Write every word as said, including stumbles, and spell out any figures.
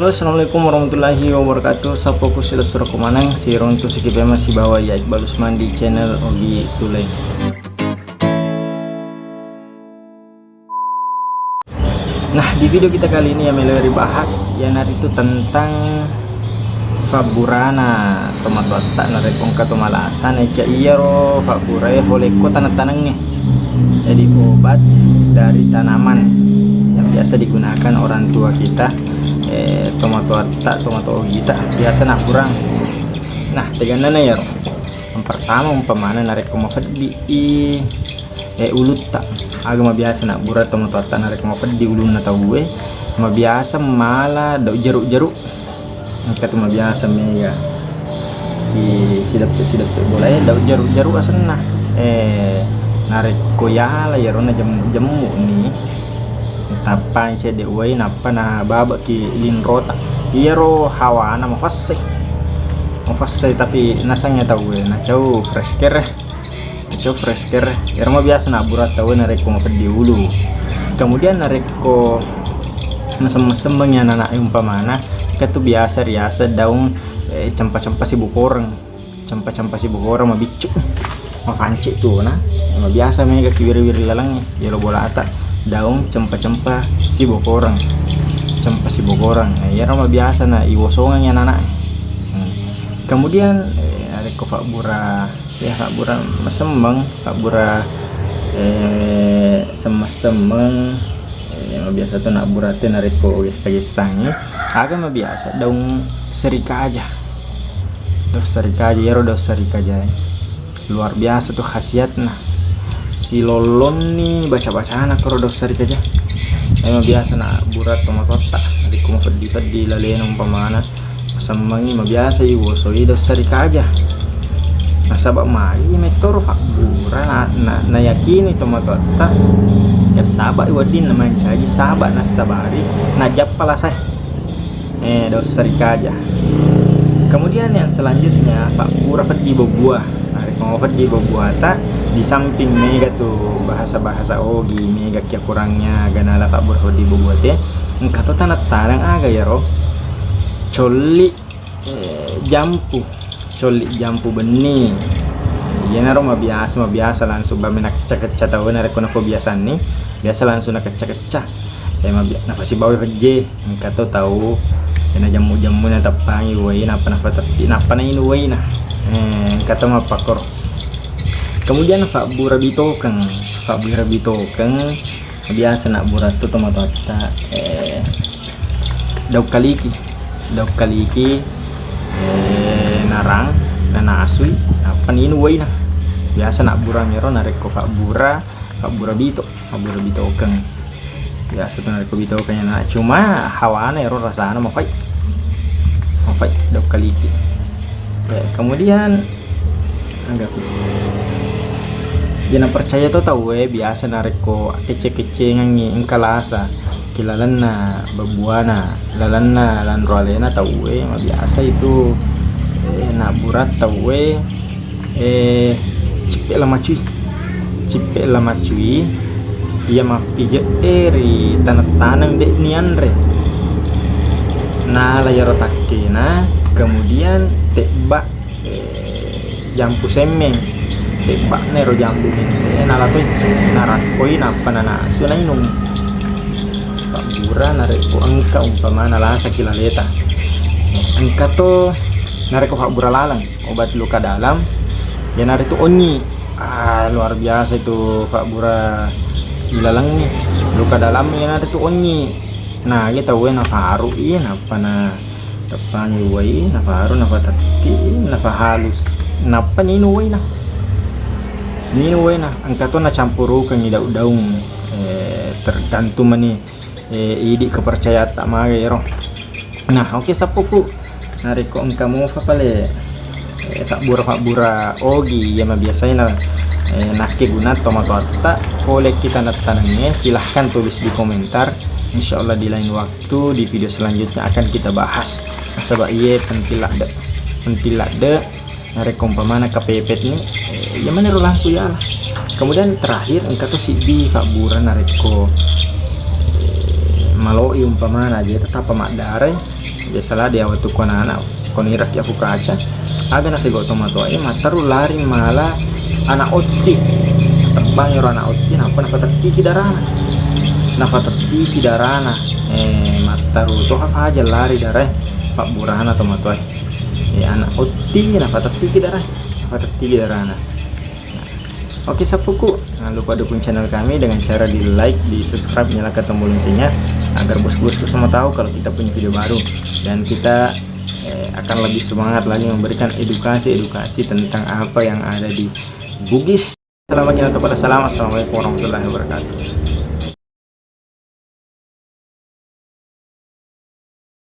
Halo, assalamualaikum warahmatullahi wabarakatuh. Sappoku silessureng maneng, siruntu sikipema sibawa iya Iqbal Usman di channel Ogi Tuleng. Nah, di video kita kali ini yang melo ribahas iyanaritu tentang fabburana tomatoatta narekko engka to malasa, naika iyaro fabburae holekko taneng-tanengnge. Jadi obat dari tanaman yang biasa digunakan orang tua kita, eh, tomatoatta, tomato ogita biasa nabburang. Nah, tegannana iyaro. Yang pertama umpamana narekko mafeddi i, eh, ulutta. Aga mabiasa nabbura tomatoatta narekko mafeddi ulunna tauwe, mabiasa mala daung jeruk-jeruk. Engka tu mabiasa mega di sideppe-sideppe bolae daung jeruk-jeruk asenna. Eh, narekko yala iyaro na jemmu-jemmu ni, tappai cedde uwai nappa na babaki linrota. Iyaro hawana mafasse. Mafasse tapi nasengnge tauwe nacau fresh care. Nacau fresh care. Iyaro mabiasa nabbura tauwe narekko mafeddi ulu. Kemudian narekko mesem-mesemmeng ya anak umpamana, engka tu biasa riaseng daung, eh, cempa-cempa sibukoreng. Cempa-cempa sibukoreng mabiccu. Mafancik tu na. Mabiasa mega ki wiri-wiri lalengnge. Iyaro bolata daung cempa-cempa sibukoreng. Cempa sibukoreng. Nah, iyaro mabiasa na iwosongengngi anak-anak. Hmm. Kemudian, eh, narekko fabbura, ya, fabbura mesemmeng, fabbura, eh, semmeng-semmeng, eh, mabiasa tu nabbura te narekko gessa-gessangngi. Aga mabiasa daung serikaja. Daung serikaja, iyaro daung serikaja, eh. Luar biasa tu khasiatna. Silollonni baca-bacana koro daung serikaja. Memang biasa nabbura tomatoatta. Narekko mafeddi-feddi lalena umpamana, masemmengngi mabiasa iwosoi daung serikaja. Nasaba magi mettoro fabbura na, na, nayakini tomatoatta saba wedding na mancaji saba nassabari najappa lasae. Eh, daung serikaja. Kemudian yang selanjutnya, fabbura feddi bobua. Narekko mafeddi bobuata, di samping mega tu bahasa-bahasa ogi, mega ki akurangna aga nala fabbura feddi bobua te, engka to taneng-taneng aga iyaro? Colli, eh, jampu. Colli jampu benni. Iyanaro mabiasa, mabiasa langsung bame nakecca-kecca tau narekko napobiasanni, biasa langsung nakecca-kecca. Eh, mabi-, napasibawa pejje. Engka to tau, eh, najemmu-jemmu nateppangi uwai, nappa napatetti, nappa nainung uwaina. Eh, engka to mappakkoro. Kemudian fabbura bitokeng. Fabbura bitokeng, biasa nabbura tu tomatoatta, eh, daung kaliki. Daung kaliki, eh, narang, nanasui, nappa ninung uwaina. Biasa nabburang ero narekko fabbura, fabbura bito, fabbura bitokeng. Biasa tu narekko bitokeng na, cuma hawana ero rasana mafai. Mafai daung kaliki. Eh, kemudian Aga ku. Jana percaya to tauwe biasa narekko kecce-keccengengngi engka lasa ki lalenna bebbuana, lalenna lanro alena tauwe, mabiasa itu, eh, nabburang tauwe, eh, cippe la macui. Cippe la macui iya mappije'e ri taneng-taneng de' nianre. Nala iyaro takkena, kemudian tebba eh, jampu semmeng. Tebba'na ero jambu mente, eh, nala toi, narakkoi, nappa nanasu, nainung. Pabbura narekko engka umpamana lasaki laleta. Engka to narekko pabbura laleng, obat luka dalam, iyanaritu onnyi. Ah, luar biasa itu pabbura ilalengngi. Luka dalam iyanaritu onnyi. Nah, iya tauwe nafaru, iya, nappa na teppangi uwai, nafaru, nafatetti, nafahalus, nappa ninung uwaina. Ninung uwaina, engka to nacampurukengngi daung-daung, eh, tergantung mani, eh, idi kepercayatta maga ero. Nah, oke, sappoku, narekko engka mofa pale, eh, fabbura-fabbura ogi iya mabiasaina, eh, nakke guna tomatoatta, pole kita taneng-tanengnge, silahkan tulis di komentar. Insyaallah di lain waktu, di video selanjutnya akan kita bahas. Nasaba iye penting ladde, penting ladde. Narekko umpamana kapepet ni, eh, iya manero langsung yala. Kemudian terakhir engka to siddi fabbura narekko, eh, Maloi umpamana aja tetap maddarai. Biasalah dia waktu ko anak-anak, ko nirakki aku kaca, aga napegau tomatoae matteru lari mala anak otti. Tebbang ero anak otti, nappa napatettiki darana. Napatettiki darana. Eh, matteru toha faja lari darai pabburana tomatoae. Eh, anak otti napatettiki darai. Napatettiki darana. Oke, sappuku, jangan lupa dukung channel kami dengan cara di like, di subscribe, nyalakan tombol loncengnya agar bos-bosku semua tahu kalau kita punya video baru, dan kita eh, akan lebih semangat lagi memberikan edukasi-edukasi tentang apa yang ada di Bugis. Selamat jalan, kepada salam. Assalamualaikum warahmatullahi wabarakatuh.